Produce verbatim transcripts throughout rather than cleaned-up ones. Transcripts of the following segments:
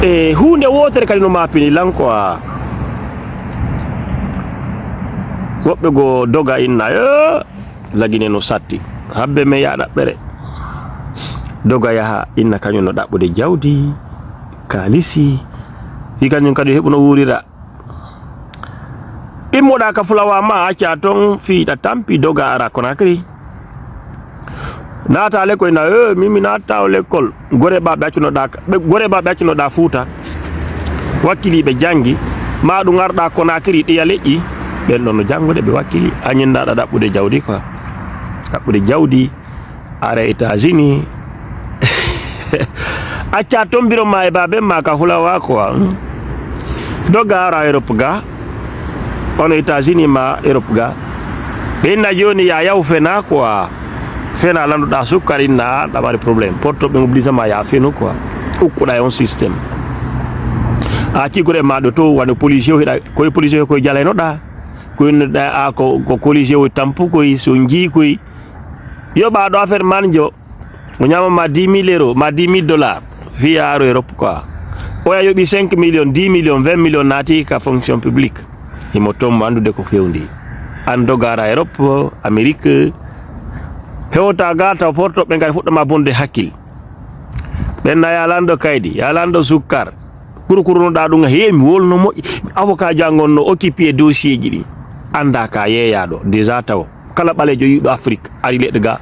E huunde wootere kadi no maapini lan quoi. Woɓɓe go doga inna, "Eh, Lagine no satti. Habbe men yaa ɗaɓɓere." Doga yaha inna kañum no ɗaɓɓude jawdi, kaalisi. Fii kañum kadi heɓuno wuurira. Immoɗaa ka Fulawa ma, acca ton fii ɗa tampi, doga ara Conakry. Naata lekkoy na, "Eh, min mi naata o lekkol." Gore ba ɓe accunoɗaa ka, ɓe, gore ba ɓe accunoɗaa Fuuta. Wakkili ɓe jangi. Ma ɗum arɗa Conakry ɗiya leƴƴi. Ɓen ɗon no jangude ɓe wakkili. A ñindaɗa ɗaɓɓude jawdi quoi. Ɗaɓɓude jawdi. Ara États-Unis. Acca ton biro ma e baben ma ka Fulawa quoi. Doga ara Europe ga. Ono États-Unis ma Europe ga. Ɓe inna joni ya yaw fena quoi. Fena landuɗa sukkar inna ɗa mari problème. Porto ɓe obligé ma ya fenu quoi. Ukkuɗa e on système. A cigore ma ɗo to wano policier o hiɗa koye policier o koye jalaynoɗa. Koye innoɗa a ko, ko policier o tampu koye so jii koye. Yoɓa ɗo affaire man jo. O ñaama ma dix mille euros, ma dix mille dollars. Fii a aro Europe quoi. Oya yoɓi cinq millions, dix millions, vingt millions naati ka fonction publique. Himo ton mo anndude ko fewndi. An dogara Europe, Amérique. Hewta ga taw porto ɓe ngari fuɗɗo ma bonde hakkil. Ɓen na ya lando kaydi, ya lando sukkar. Kurukuru no ɗa ɗum heewi mi wolno moƴƴi. Avocat jangon no occupé dossier ji ɗi. Anda ka yeeyaɗo, déjà taw. Kala ɓaleejo yiɗo Afrique, ari leɗɗe ga.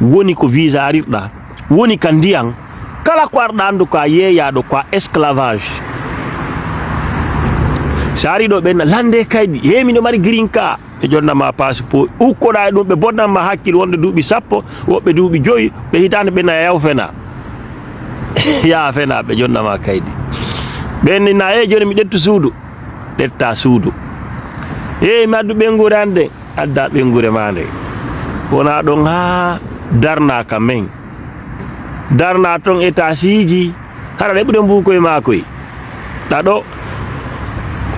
Woni ko visa arirɗa. Woni ka ndiyan. Kala ko arɗa andu ko a yeeyaɗo, ko a esclavage. So ari ɗo ɓen na lande kaydi. Heewi miɗo mari green card. Ɓe jonnama passeport, ukkoɗa e ɗum, ɓe bonnanma hakkil wonde duuɓi sappo, woɓɓe duuɓi joyi, ɓe hitaande ɓe naya yaw fena. Yaa fena, ɓe jonnama kaydi. Ɓen ni na, "Eh, joni mi ƴettu suudu." Ƴetta suudu. "Eh, mi addu ɓenguure an de." Adda ɓenguure ma nde. Wona ɗon haa darna ka men. Darna ton étasiiji, hara ɗe ɓure mbuukoy maakoy. Ɗa ɗo,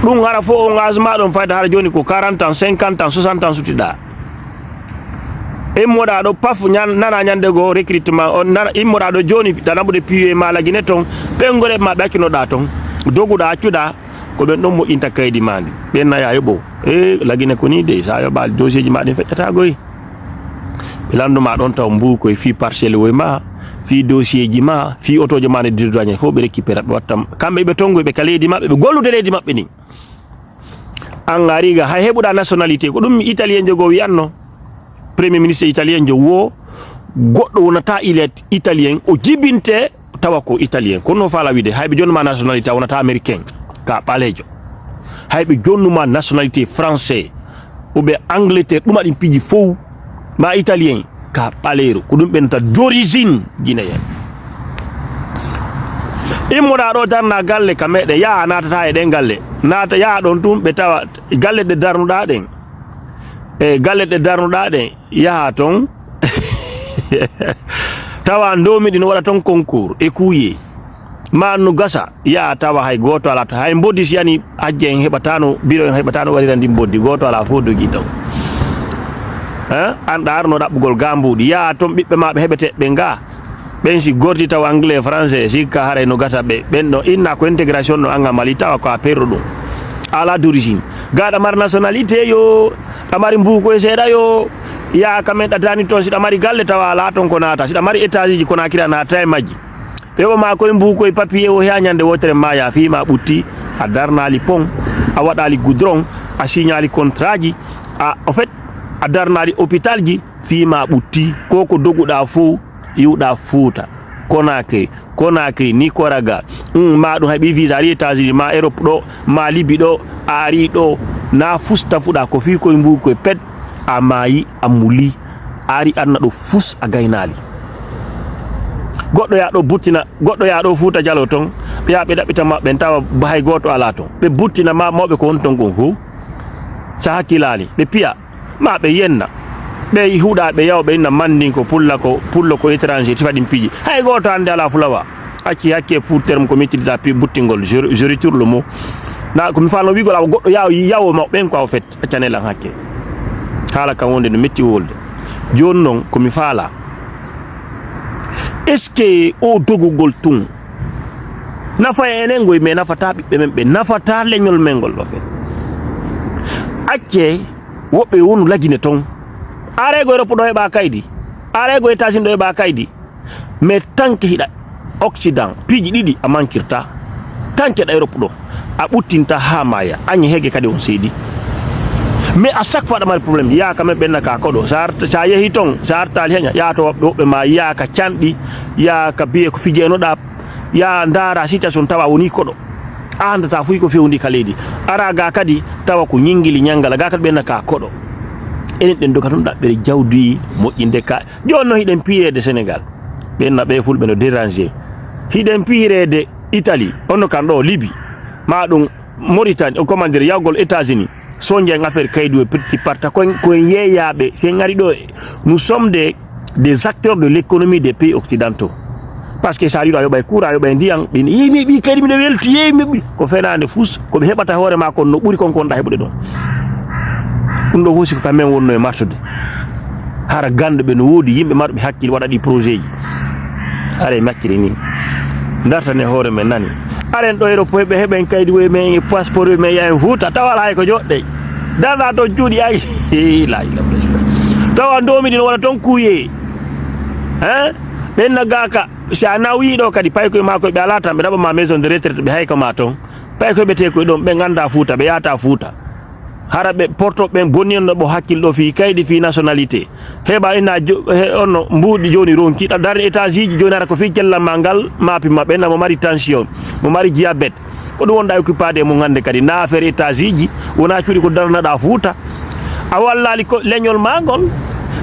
ɗum hara fo o ngaas ma ɗon fayda hara jooni ko quarante ans, cinquante ans, soixante ans sutiɗa. Immoɗa ɗo paf, ñan-, nana ñande goo recrutement, on nana, immoɗa ɗo jooni, ɗa naɓude piwe ma lagine ton, ɓe ngore ma ɓe accunoɗa ton, doguɗa accuɗa, ko ɓen ɗon moƴƴinta kaydi ma ndi. Ɓen naya yoɓo, e lagine ko ni de, sa yoɓa dossier ji ma ɗin feƴƴata goy. Ɓe lannduma ɗon taw mbuukoy fii parcelle woy ma, fii dossier ji ma, fii otoojo ma ne dirdoañe fof ɓe récupéra ɓe watta. Kamɓe ɓe tonngoy ɓe ka leydi maɓɓe, ɓe gollude leydi maɓɓe ndin. An a riga hay heɓuɗa nationalité, ko ɗum italien jo goo wiyanno. Premier ministre italien jo wo goɗɗo wonata ilet italien, o jibinte tawa ko italien. Kono no faala wiide, hay ɓe jonnuma nationalité a wonata américain, ka ɓaleejo. Hay ɓe jonnuma nationalité français, ou bien Angleterre, ɗuma ɗin piiji fow, ma italien, ka ɓaleero. Ko ɗum ɓe nata d'origine guinéen. Immoɗa ɗo darna galle ka meɗen, yaa a natata e ɗen galle. Nata, yaa ɗon tun ɓe tawa galle ɗe darnuɗa ɗen. E galle ɗe darnuɗa ɗen, yaha ton. Tawa ndomi ɗin waɗa ton concours e kuuye. Ma no gasa, yaa tawa hay gooto alaa to. Hay mboddi si yani hajje en heɓataano, biro en heɓataano warira ndi mboddi. Gooto alaa fof dogi taw. Hein? An ɗa arno ɗaɓɓugol ga mbuuɗi. Yaa ton ɓiɓɓe ma ɓe heɓete ɓe nga. Ɓen si gorti taw anglais, français, si ka haray no gata ɓe. Ɓen ɗo inna ko intégration no anga Mali tawa ko a perro ɗum. Ala d'origine. Gaɗa mar nationalité yo, ɗa mari mbuuko e seeɗa yo. Yaa kamen ɗa dani ton si ɗa mari galle tawa ala ton ko naata. Si ɗa mari étage ji ko naakira naata e majji. Ɓe o ma koye mbuuko e papier o heya ñande wotere maya fii ma ɓutti. A darnali pont, a waɗali goudron, a signali contrat ji, a, au fait, a darnali hôpital ji, fii ma ɓutti. Ko ko doguɗa fow, iwɗa Fuuta, Conakry, Conakry, Nicoraga, mm, ma ɗum heɓi visa, ari États-Unis, ma Europe ɗo, ma Libi ɗo, a ari ɗo, na fusta fuɗa, ko fii koye mbuuko e pet, a maayi, a muli, a ari anna ɗo fus a gaynaali. Goɗɗo ya ɗo buttina, goɗɗo ya ɗo Fuuta Jalo ton, ɓe ya ɓe ɗaɓɓita ma ɓen tawa ba hay gooto alaa ton. Ɓe buttina ma mawɓe ko woni ton kon fow. Sa hakkilaali, ɓe piya, ma ɓe yenna. Ɓe huɗa ɓe yawa ɓe inna Mandinko, Pulla ko, Pullo ko étranger, ti faɗin piiji. Hay gooto hannde alaa Fulawa. Acci hakke pour terme ko miccitita pi buttingol, je, je retourne le mot. Na ko mi falno wiigol awa goɗɗo yaw, yawo ma ɓen ko awa fet. Accane lan hakke. Haala kan wonde no metti wolde. Jooni noon ko mi faala. Est-ce que o dogugol tun Nafa e enen ngoy, mais nafata ɓiɓɓe men, ɓe nafata leñol men ngol ɗo fen. Accee woɓɓe wonu lagine ton. Are go Europe ɗo heɓa kaydi. Are go États-Unis ɗo heɓa kaydi. Mais tant que hiɗa Occident, piiji ɗiɗi a mankirta. Tant que ɗa Europe ɗo, a ɓuttinta ha maya. Añi hege kadi on seedi. Mais à chaque fois ɗa mari problème. Yaa ka men ɓenna ka koɗo. Sa art-, sa yehi ton, sa artali heña, yaa to woɓɓe, woɓɓe ma yaa ka canɗi, yaa ka biye ko fijenoɗa, yaa ndaara situation tawa woni koɗo. A andata fuy ko fewndi ka leydi. Ara ga kadi tawa ko ñingili ñangala, ga kadi ɓenna ka koɗo. Enen ɗen doga ton ɗaɓɓere jawdi moƴƴinde ka. Jooni noon hiɗen piireede Sénégal. Ɓenna ɓe fulɓe no déranger. Hiɗen piireede Italie, onno kan ɗo Libi. Ma ɗum Mauritanie, comment dire, yawgol États-Unis. Sonja en affaire kaydu e petit parta. Ko en, ko en yeeyaaɓe. Si en ngari ɗo, nous sommes des, des acteurs de l'économie des pays occidentaux. Parce que sa ari ɗo a yoɓay courant, a yoɓay ndiyan, ɓe ni, "Yeey, mi heɓi kaydi, miɗo welti, yeey, mi heɓi." Ko fenaande fus, ko ɓe heɓata hoore ma kon no ɓuri kon, kon ɗa heɓude ɗon. Ɗum ɗo fof si ko kamɓe wonno e martude. Hara gannduɓe no woodi yimɓe marɓe hakkille waɗa ɗi projet ji. Are macciri ni. Dartane hoore men nani. Aren ɗo Europe ɓe heɓen kaydi woy men e passeport woy men yahen Fuuta. Tawa alaa hay ko joɗɗe. Darna to juuɗi ay. La ilaha illallah. Tawa ndomi ɗin wona ton kuye. Hein? Ɓen na gaka. Si a nawi ɗo kadi paykoye ma koye ɓe alaa tan ɓe naɓa ma maison de retraite ɓe hayka ma ton. Paykoye ɓe te koye ɗon ɓe ganda Fuuta ɓe yahata Fuuta. Hara ɓe porto ɓen bonni on ɗo ɓo hakkil ɗo fii kaydi fii nationalité. Heɓa ina jo-, he onno mbuuɗi jooni ronki, ɗa darni étage ji jooni hara ko fii cellal ma ngal, maapi ma ɓen, mo mari tension, mo mari diabète. Ko ɗum wonɗa occupade e mum hannde kadi, na affaire étage ji, wona cuuɗi ko darnaɗa Fuuta. A wallali ko leñol ma ngol,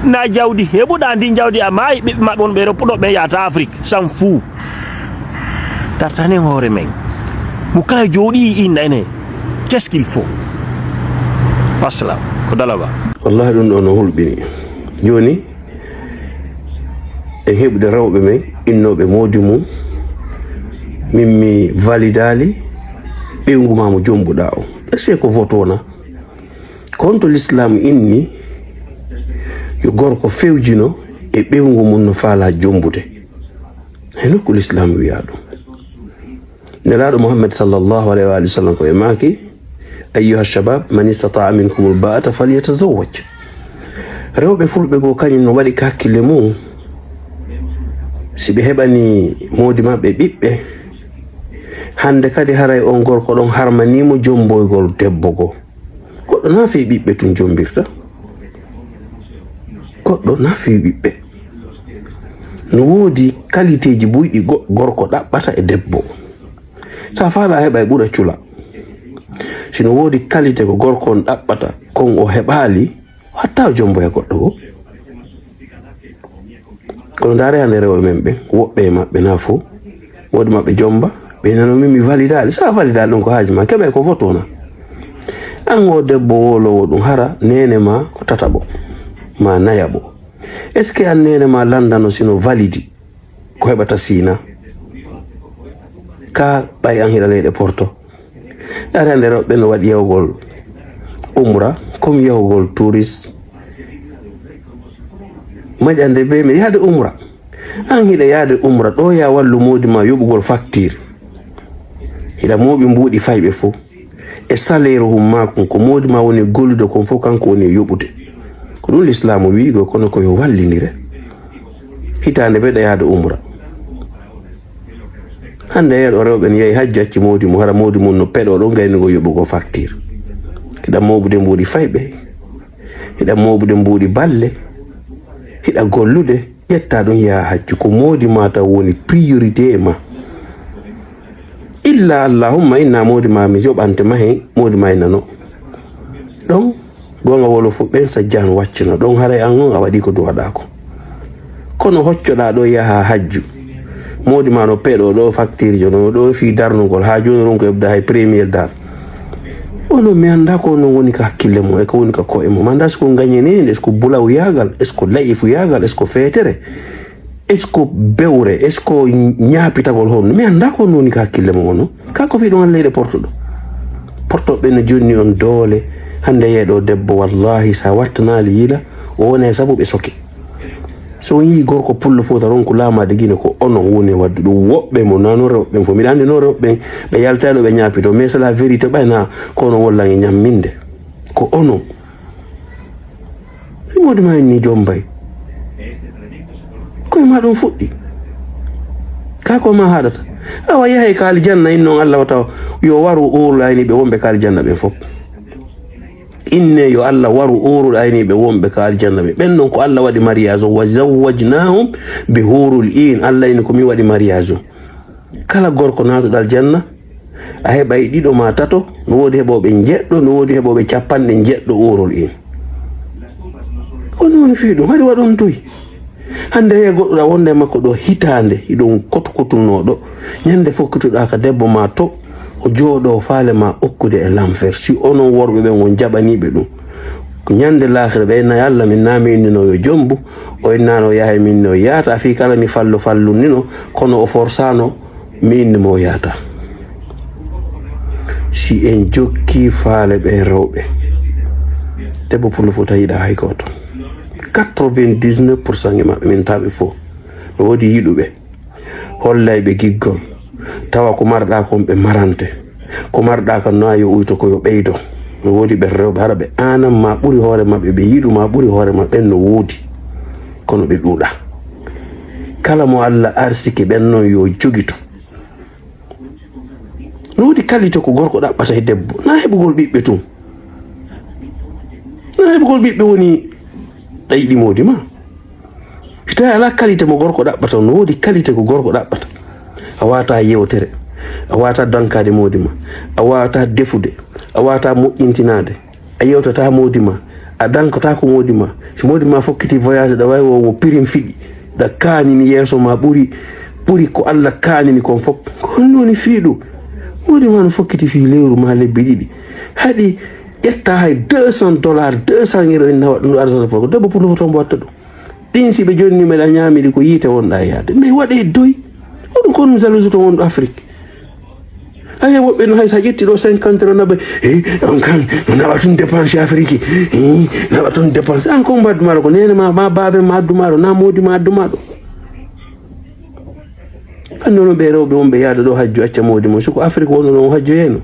na jawdi heɓuɗa ndin jawdi a maayi, ɓiɓɓe maɓɓe wonɓe Europe ɗo ɓen yahata Afrique, s'en fout. Dartanen hoore men. Mo kala jooɗi inna ene. Qu'est-ce qu'il faut? Wassalam. Ko Dalla Ba. Wallahi ɗum ɗo no hulɓini. Jooni, en heɓude rewɓe men innooɓe moodi mum, min mi validali ɓeyngu ma mo jombuɗa o. Est-ce que ko vote wona? Ko honto l'islam inni yo gorko fewjino e ɓeyngu mum no faala jombude? Heno ko l'islam wiya ɗum. Nelaaɗo Muhammad sallallahu alayhi wa sallam ko e maaki, "Ayyuha shabab, man istata'a minkumul ba'ata falyatazawwaj." Rewɓe fulɓe goo kañum no waɗi ka hakkille mum. Si ɓe heɓani moodi maɓɓe ɓiɓɓe, hannde kadi haray on gorko ɗon harmaniimo jomboygol debbo goo. Goɗɗo na fii ɓiɓɓe tun jombirta. Goɗɗo na fii ɓiɓɓe. No woodi kaliteeji buyɗi go-, gorko ɗaɓɓata e debbo. Sa faala a heɓa e ɓura cula. Si no woodi kalite ko gorko on ɗaɓɓata, kon o heɓaali, hatta o jomboya goɗɗo goo. Kono ndaare hannde rewɓe men ɓen, woɓɓe e maɓɓe na fof, woodi maɓɓe jomba, ɓe nano min mi validali. Sa validali ɗum ko haaju ma, keɓe ko vote wona. An o debbo wolowo ɗum hara, nene ma ko tataɓo, ma nayaɓo. Est-ce que an nene ma landano sino validi? Ko heɓata sina ka ɓay an hiɗa leyɗe porto. Ari hannde rewɓe no waɗi yahugol umra, comme yahugol touriste. Moƴƴande be mi yahde umra. An hiɗa yahde umra, ɗo ya wallu moodi ma yoɓugol facture. Hiɗa mooɓi mbuuɗi fayɓe fof. E salaire hum makon, ko moodi ma woni e gollude kon fof, kanko woni e yoɓude. Ko ɗum l'islam wiigo, kono ko yo wallindire. Hitaande mbeɗa yahde umra. Hannde yeeɗo rewɓe ne yehi hajju acci moodi mum, hara moodi mum no peɗo ɗo gaynugol yoɓugol facture. Hiɗa mooɓude mbuuɗi fayɓe, hiɗa mooɓude mbuuɗi balle, hiɗa gollude, ƴetta ɗum yaha hajju. Ko moodi ma taw woni priorité e ma. Illa allahumma inna moodi ma mi yoɓante ma hen, moodi ma e nano. Ɗon Goonga wolof ɓen sajjaan waccano ɗon, haray an on a waɗi ko duwaɗaa ko. Kono hoccoɗaa ɗo yaha hajju. Moodi ma no peɗo ɗo facture jo no ɗo fii darnugol haa jooni ronko heɓde hay premier dar. Ono mi anndaa ko non woni ka hakkille mo e ko woni ka ko'e mo. Mi anndaa si ko ngañeneende, est-ce que bulaw yaagal, est-ce que layifu yaagal, est-ce que feetere? Est-ce que bewre, est-ce que ñaapitagol honno? Mi anndaa ko woni ka hakkille mo ono. Ka ko fii ɗum Alla yiɗa portuɗo. Portoɓe no jonni on doole. Hannde yeeɗo debbo, wallahi, sa wattanaali yila, o wona e sabu ɓe soke. So on yii gorko pullo fota ronku laamaade Gine, ko onon woni e waɗde ɗum. Woɓɓe mo, na noon rewɓe ɓen fof. Miɗa anndi noon rewɓe ɓen, ɓe yaltayno ɓe ñaapito. Mais c'est la vérité, ɓay na ko onon wollan e ñamminde. Ko onon. Moodi ma en ni jombay. Koye ma ɗum fuɗɗi. Ka ko ma haɗata. Awa yahay ka aljanna, in noon Allah wata yo waru uurul ayni ɓe wonɓe ka aljanna ɓen fof. Inne yo Allah waru uurul ayni ɓe wonɓe ka aljanna ɓe. Ɓen noon ko Allah waɗi mariage o, "Wa zawwajnahum bi hurul in." Allah inni ko mi waɗi mariage o. Kala gorko naatuɗo aljanna, a heɓay ɗiɗo ma tato, no woodi heɓooɓe njeɗɗo, no woodi heɓooɓe capanɗe njeɗɗo uurul in. Ko noon fii ɗum, haɗi waɗon toy. Hannde he goɗɗo ɗa wonde e makko ɗo hitaande, hiɗon kotukotunooɗo. Ñande fokkituɗaa ka debbo ma to, o jooɗo faale ma okkude e lamfer. Si onon worɓe ɓen on jaɓaniiɓe ɗum. Ko ñande laakira ɓe inna Allah min na mi innino yo jombu, o innano yahay min no yaata, fii kala mi fallu fallunnino, kono o forsano mi inni mo yaata. Si en jokki faale ɓe rewɓe, debbo pullo fof tawiɗa hay gooto. Quatre-vingt-dix-neuf pour cent e maɓɓe min tawi fof. No woodi yiɗuɓe. Hollayɓe giggol, tawa ko marɗa kon ɓe marante, ko marɗa kan no yo uyto ko yo ɓeydo. No woodi ɓe rewɓe hara ɓe aanan ma ɓuri hoore maɓɓe, ɓe yiɗu ma ɓuri hoore maɓɓe, ɓen no woodi, kono ɓe ɗuuɗa. Kala mo Allah arsiki ɓen noon yo jogito. No woodi qualité ko gorko ɗaɓɓata e debbo, na heɓugol ɓiɓɓe tun. Na heɓugol ɓiɓɓe woni ɗa yiɗi moodi ma. Tawi alaa qualité mo gorko ɗaɓɓata, no woodi qualité ko gorko ɗaɓɓata. A waata yewtere, a waata dankaade moodi ma, a waata defude, a waata moƴƴintinaade, a yewtata moodi ma, a dankotaako moodi ma. Si moodi ma fokkiti voyage, ɗa wawi wo, wo pirin fiɗi, ɗa kaanini yeeso ma ɓuri, ɓuri ko Allah kaanini kon fof. Ko honno woni fii ɗum? Moodi ma no fokkiti fii lewru ma lebbi ɗiɗi. Haɗi ƴetta hay deux cents dollars, deux cents euros en nawa ɗum argent de poche. Debbo pour le photo mbo watta ɗum. Ɗin si ɓe jonni meɗa ñaamiri ko yiite wonɗa e yaade. Mais waɗe doy. Oɗum kon jalousie to wonɗo Afrique. Aye woɓɓe no hay sa ƴetti ɗo cinquante no naɓa. He, on kan, no naɓa tun dépense Afrique. He, naɓa tun dépense. An kon mbaddu maɗo ko nene ma, ma baabe ma addu maɗo, na moodi ma addu maɗo. Hannde onon ɓe rewɓe wonɓe yaade ɗo hajju acca moodi mon. Si ko Afrique wonno ɗon hajjoyeno.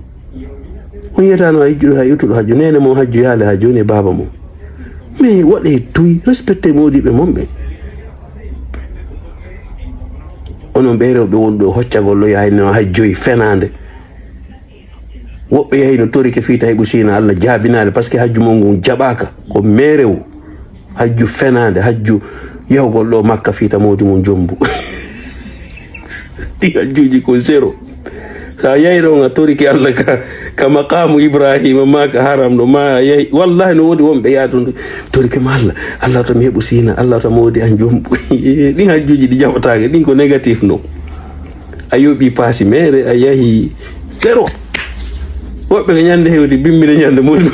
On yiyata no a ijjuɗo hay ittuɗo hajju. Nene mon hajju yaale ha jooni e baaba mon. Mais waɗe toy, respecte moodiɓe mon ɓe. Onon ɓe rewɓe wonɓe o hoccagol ɗo yahay no hajjoy fenaande. Woɓɓe yahi no torike fii tawi ɓu siina Allah jaabinaali, parce que hajju mon ngun jaɓaaka. Ko meerewu. Hajju fenaande, hajju yahugol ɗo Makka fii ta moodi mum jombu. Ɗi hajjuuji ko zéro. Sa yahi ɗon a torike Allah ka, ka maqamu Ibrahima, ma ka haram ɗo, ma a yahi. Wallahi no woodi wonɓe yaha ton, torike ma Allah. Allah ta mi heɓu siina, Allah ta moodi an jombu. Ɗin hajjuuji ɗi jaɓataake, ɗin ko négatif no. A yoɓi paasi meere, a yahi zéro. Woɓɓe ko ñande hewti bimmire ñande moodi.